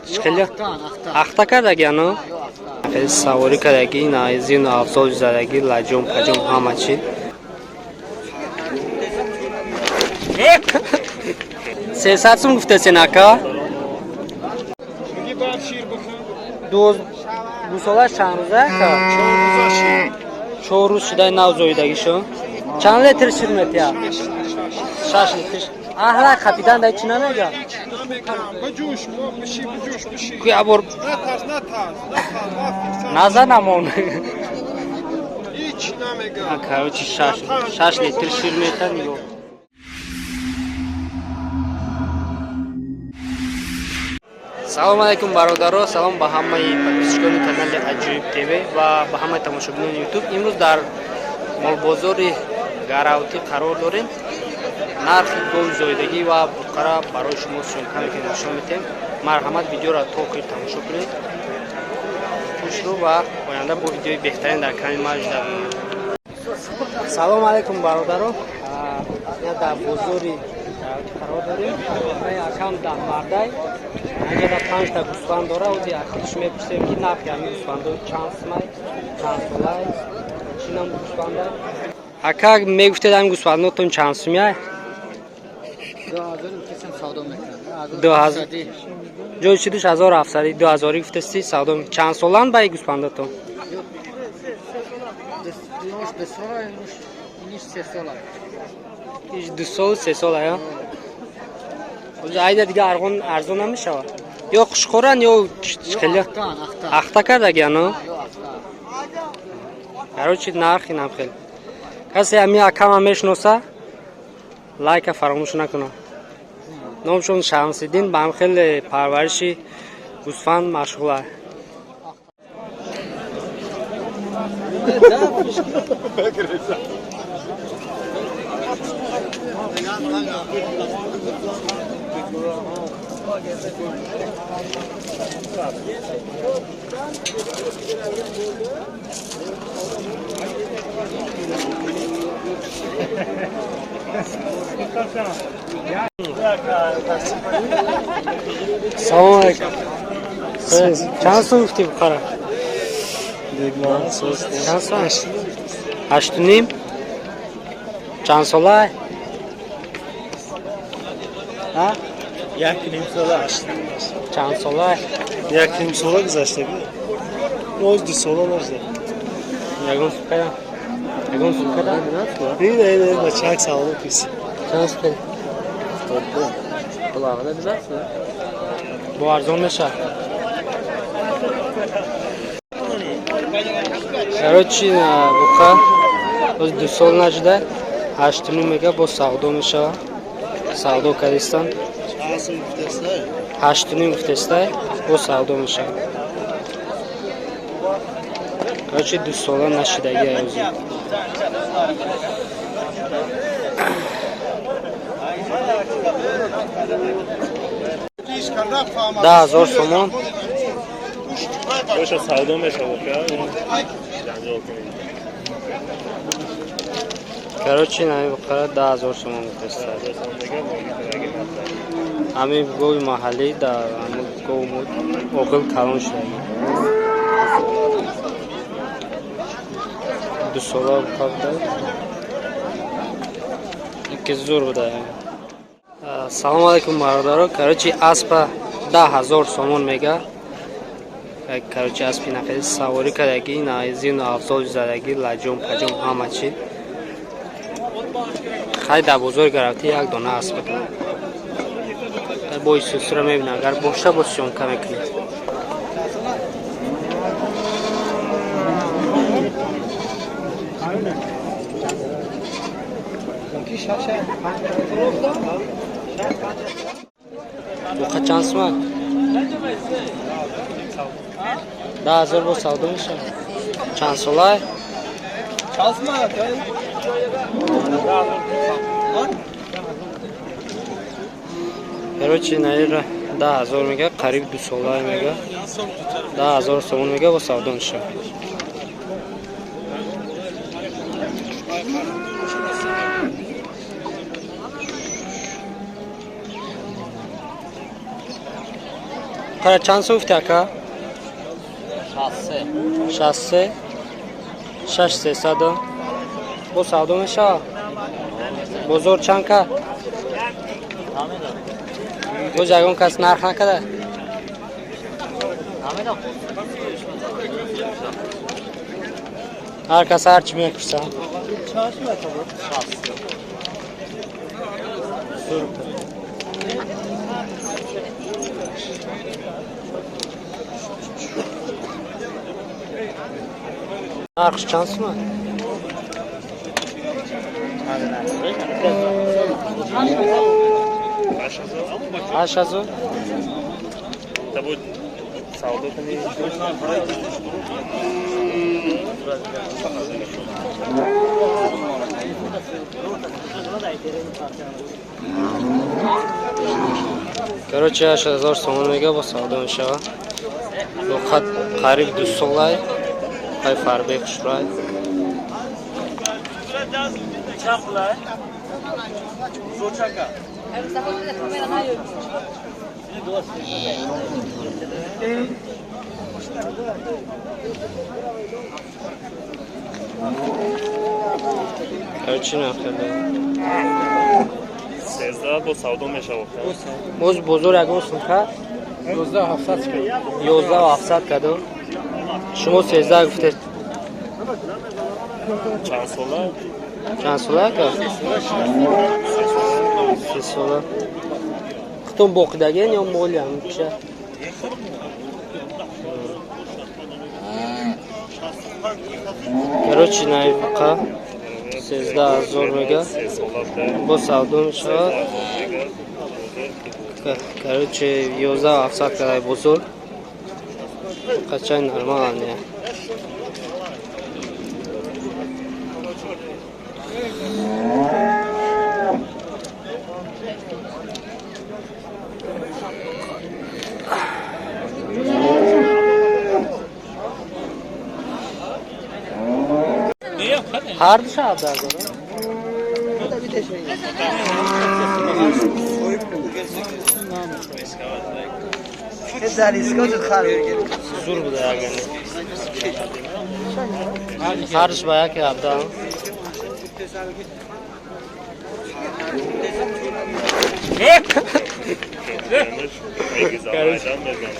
Хеле ахта кардаги ано? Хеле саворӣ кардаги, зину афзол задаги, лаҷом паҷом ҳама чи. 300 сум гуфтесен ака? Гусола чанд рӯза ака? 4 рӯз шудаи нав зоидагишо. Чанд литр шир метиҳад? 6 литр. Аҳла хапидан дай чӣ намега? Баҷӯш, биши, баҷӯш, биши. Ку я бор Натарс, натарс, натарс. Назар намон. Ҳеч намега. Короче, 6 литр шир метиҳад нигоҳ. Салом алейкум бародаро, салом ба ҳамаи подписчикони канали Аҷоиб ТВ ва ба ҳамаи тамошобинони YouTube. Имрӯз дар молбозори Гаравтӣ қарор дорем. Нархи гови зоидагӣ ва буқара барои шумо съёмка мекунем, нишон медиҳем. Марҳамат, видеоро то охир тамошо кунед. Хушрӯ ва оянда бо видеои беҳтарин дар канали ма жда бимонед. Салом алейкум бародаро. Дар бозори қарор дорем. Акам даҳмардай. Инҷа 5 та гӯсфанд дора. Ози худш мепурсем, ки нархи ҳамин гӯсфандо чанд сумай, чанд солай, чӣ ном гӯсфанда. Ака, мегуфтед ҳамин гӯсфандотон чанд сумяй? Ҷои шидуш 1700, 2000 гуфтести савдо. Чанд соланд ба гӯсфандотон? Иш 2 сол, 3 сол ая. Айда дига арғон арзон намешавад. Ё хушхӯранд, ё хеле ахта кардаги ано? Короче, нарх инам хел. Касе ҳами акама мешиноса, лайка фаромӯш накунад. Номшон Шамсиддин, ба ҳам хеле парвариши гӯсфанд машғула. Салом алейкум. Чанд сум гуфтӣ буқара? Чанд сум? 8,5. Чанд сола? 1,5 сола. Чанд сола? 1,5 сола гузаштагӣ. Боз 2 сола нашуда. Ягон сумка? Ягон сумка да? Ин бачак савдо кис. Чанд сумка? Бо арзон мешавад. Короче, буқа боз 2 сол нашуда, 8,5 мега, боз савдо мешавад. Савдо кардистан. 8,5 гуфтестай, боз савдо мешавад. Короче, 2 сола нашидаги аюзи. 10,000 сомон. Боша савдо мешавад, Короче, нами буқара 10,000 сомон гуфтестай. Ҳамин гови маҳаллӣ дар ҳамин гов оғил калон шудаги. 2 сола буқа буда. Ки зур буда. Салом алейкум бародаро. Короче, аспа 10,000 сомон мега. Короче, аспи нақи саворӣ кардаги, зину афзол задаги, лаҷом паҷом ҳама чи. Хай дар бозори Гаравтӣ як дона асп буда. Бо исусура мебинам, агар боша боз съёмка мекунем. Буқа чанд сумак? 10,000 бо савдо мешавад. Чанд солай? Короче, наира 10,000 мега, қариб 2 солай мега. 10,000 сомон мега, бо савдо мешавад. Буқара чанд сум гуфти, ака? 63. 63. 6300. Бо савдо мешавад? Бозор чанд кард? Боз ягон кас нарх накарда? Ҳар кас ҳар чӣ мепурсад. Нархш чанд сума? 8000. Савдо кунӣ. Короче, 8000 сомон мега, бо савдо мешава. Луқат қариб 2 солай. Ай фарбе хушрай. Короче, нахеле. 13 бо савдо мешавад. Боз бозор ягон сум кард? 11 700. 11 700 кадом? Шумо 13 гуфтед. Чанд сола? Чанд сола, ака? 3 сола. Хутон боқидаген ё моли ҳамча? Короче, наибқа 13 000 мега. 3 сола буда. Бо савдо мешавад. Мега. Короче, 11 700 кадай бозор. Қачай нормально. Ҳар ду 17 000. Зур буда ягани. Ҳардуш ба яке 17.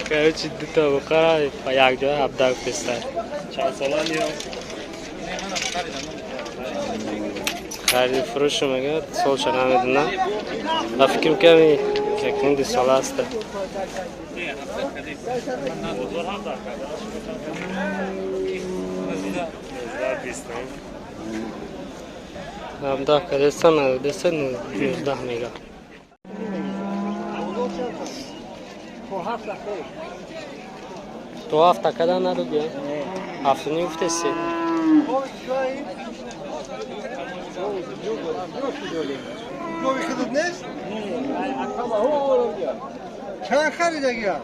Короче, дута буқара ба як ҷоя 17 гуфтеста. Чанд сола ниё? Хариду фурӯшу мегӯяд, солша намедонам. Ба фикр мекунам, якним 2 сола аста. Бозор 17 карда. 19 20. 17 кадеста, надеста, 19 мега. То ҳафта када надодия? Ҳафту ним гуфтеси? Гови худут нест? Чанд харидагия?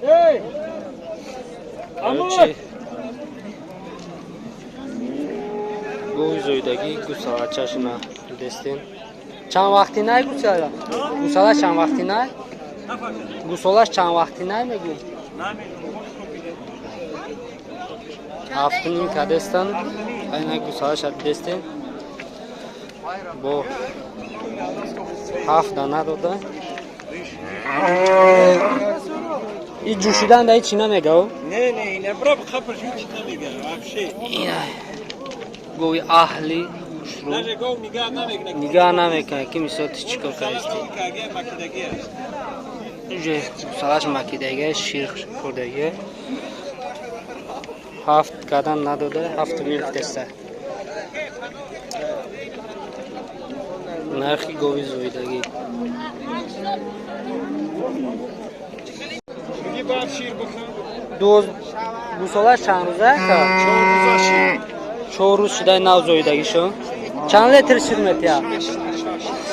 Эй! Короче, гови зоидагӣ, гусалачашона дидестем. Чанд вақти най гусала? Гусала чанд вақти най? Гусолаш чанд вақти най мегӯ? 7,5 кадестан. Айна гусалаша дидестем. Бо ҳафт дана дода. И ҷӯшидан да ҳечи намегав? Не, не, не, брат, хапаш ҳеч намега, вообще. Гови аҳли хушрӯ. Даже гов нигаҳ намекунад. Нигаҳ намекунад, ки мисол ту чӣ кор кардисти. Каге макидаги аст. Уже гусалаш макидага, шир хӯрдага. Ҳафт кардан надода, 7,5 гуфтеста. Нархи гови зоидагӣ. Миги баъд шир бихӯр. Гусолаш чанд рӯза, ака? 4 рӯза шир. 4 рӯз шудаи нав зоидагишон. Чанд литр шир метиҳад?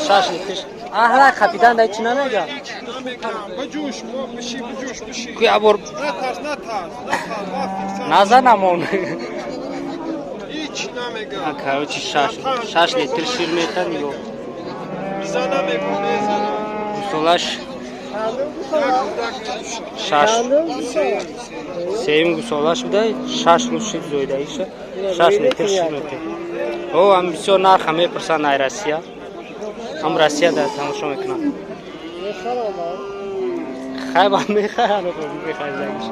6 литр. Аҳла хапидан да ҳечи намега? Ҳеч намегам. Биҷӯш, мо биши, биҷӯш, биши. Ку ябор. Натарс, натарс, натарс, ма фиксам. Назанамон. Ҳеч намегам. Короче, 6 литр шир метиҳад, нигоҳ. Бизана мегӯ, мезана. Гусолаш Шаш сеюм гусола шуда, 6 рӯз шид зоидаиша, 6 литр шир метиҳад. О, ҳам бисёр нарха мепурсанд ай Россия. Ҳам Россия дар тамошо мекунанд. Хай ба мехаранд, мехаридагиш.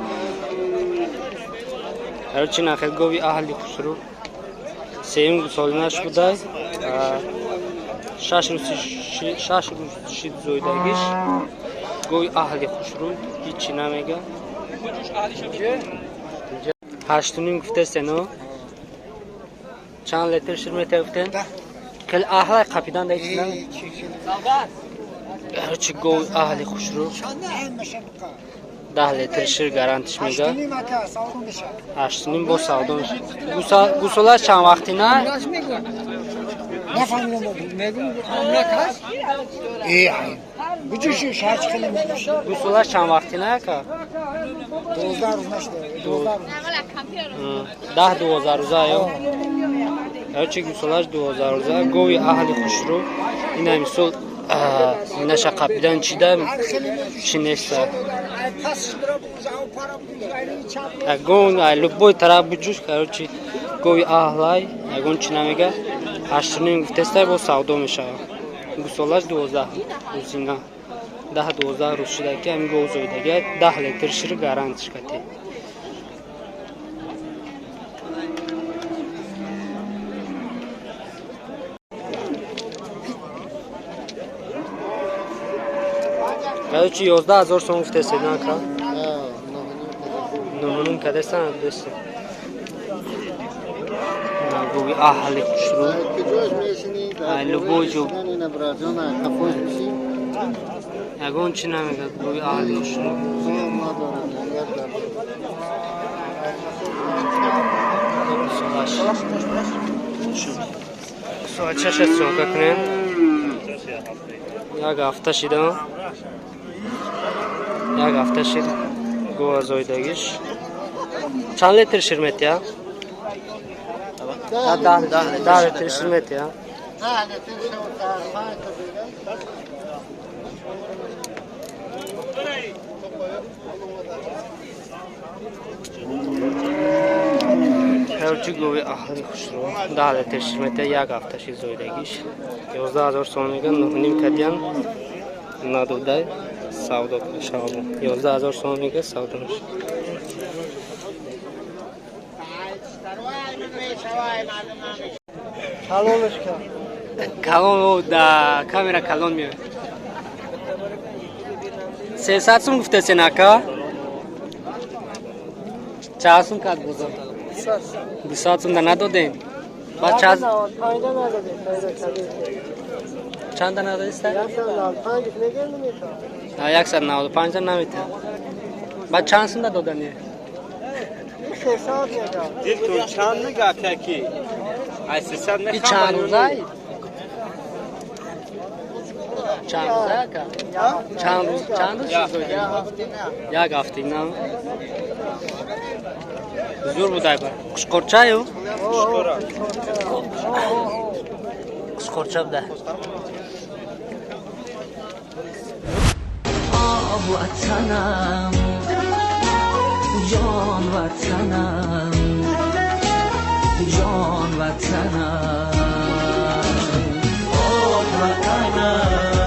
Короче, нахел гови аҳли хушрӯ. Сеюм гусолинаш будай. 6 рӯз шид зоидагиш. Гови аҳли хушрӯ ҳичи намега. 8.5 гуфтесте, но? Чанд литр шир метиҳад гуфтен? Хеле аҳлай қапидан да ҳичи намега. Короче, гови аҳли хушрӯ 10 литр шир гарантиш мега. 8.5 бо савдо мешавад. Гусолаш чанд вақтина? Гусолаш чанд вақтина ака? 10-12 рӯза ё? Короче, гусолаш 12 рӯза. Гови аҳли хушрӯ. Ина мисол инаша қапидан чида чи неста. Ягон любой тараф буҷӯш, короче, гови аҳлай, ягон чи намега. 8.5 гуфтестай, бо савдо мешавад. Гусолаш 12 рӯзина. 10-12 рӯз шуда ки ҳамин гов зоидагия, 10 литр шир гарантиш кати. Короче, 11 000 сом гуфтесед, нака? 9.5 кадесан, дӯст. Гови аҳли хушрӯ. Ай любой ҷо. Ягон чи намегад гови аҳли хушрӯ. Соат шаша съёмка кунем. Як ҳафта шида. Як ҳафта шид гова зоидагиш. Чанд литр шир метиҳад? 10 литр шир метиҳад. Короче, гови аҳли хушрӯ 10 литр шир метиҳад, як ҳафта шид зоидагиш. 11 000 сом мегӯянд, 9.5 кадиян надодай савдо мешавад. 11 000 сом мегӯяд, савдо мешавад. Калон да камера калон меояд. 300 сум гуфтесен ака? Чанд сум кард бозор? 200 сум да надодем. Баъд чанда надодиста? 195 да наметиҳад. Баъд чанд сум да додани? Чанд мега ки? Ай 300 И чанд рӯзай? Чанд рӯзай ака? Чанд рӯз, чанд рӯз шуд зоида? Як ҳафтина. Зур будай ба. Қушқорчаю? Қушқорча буда. آه وطنم جان وطنم جان وطنم.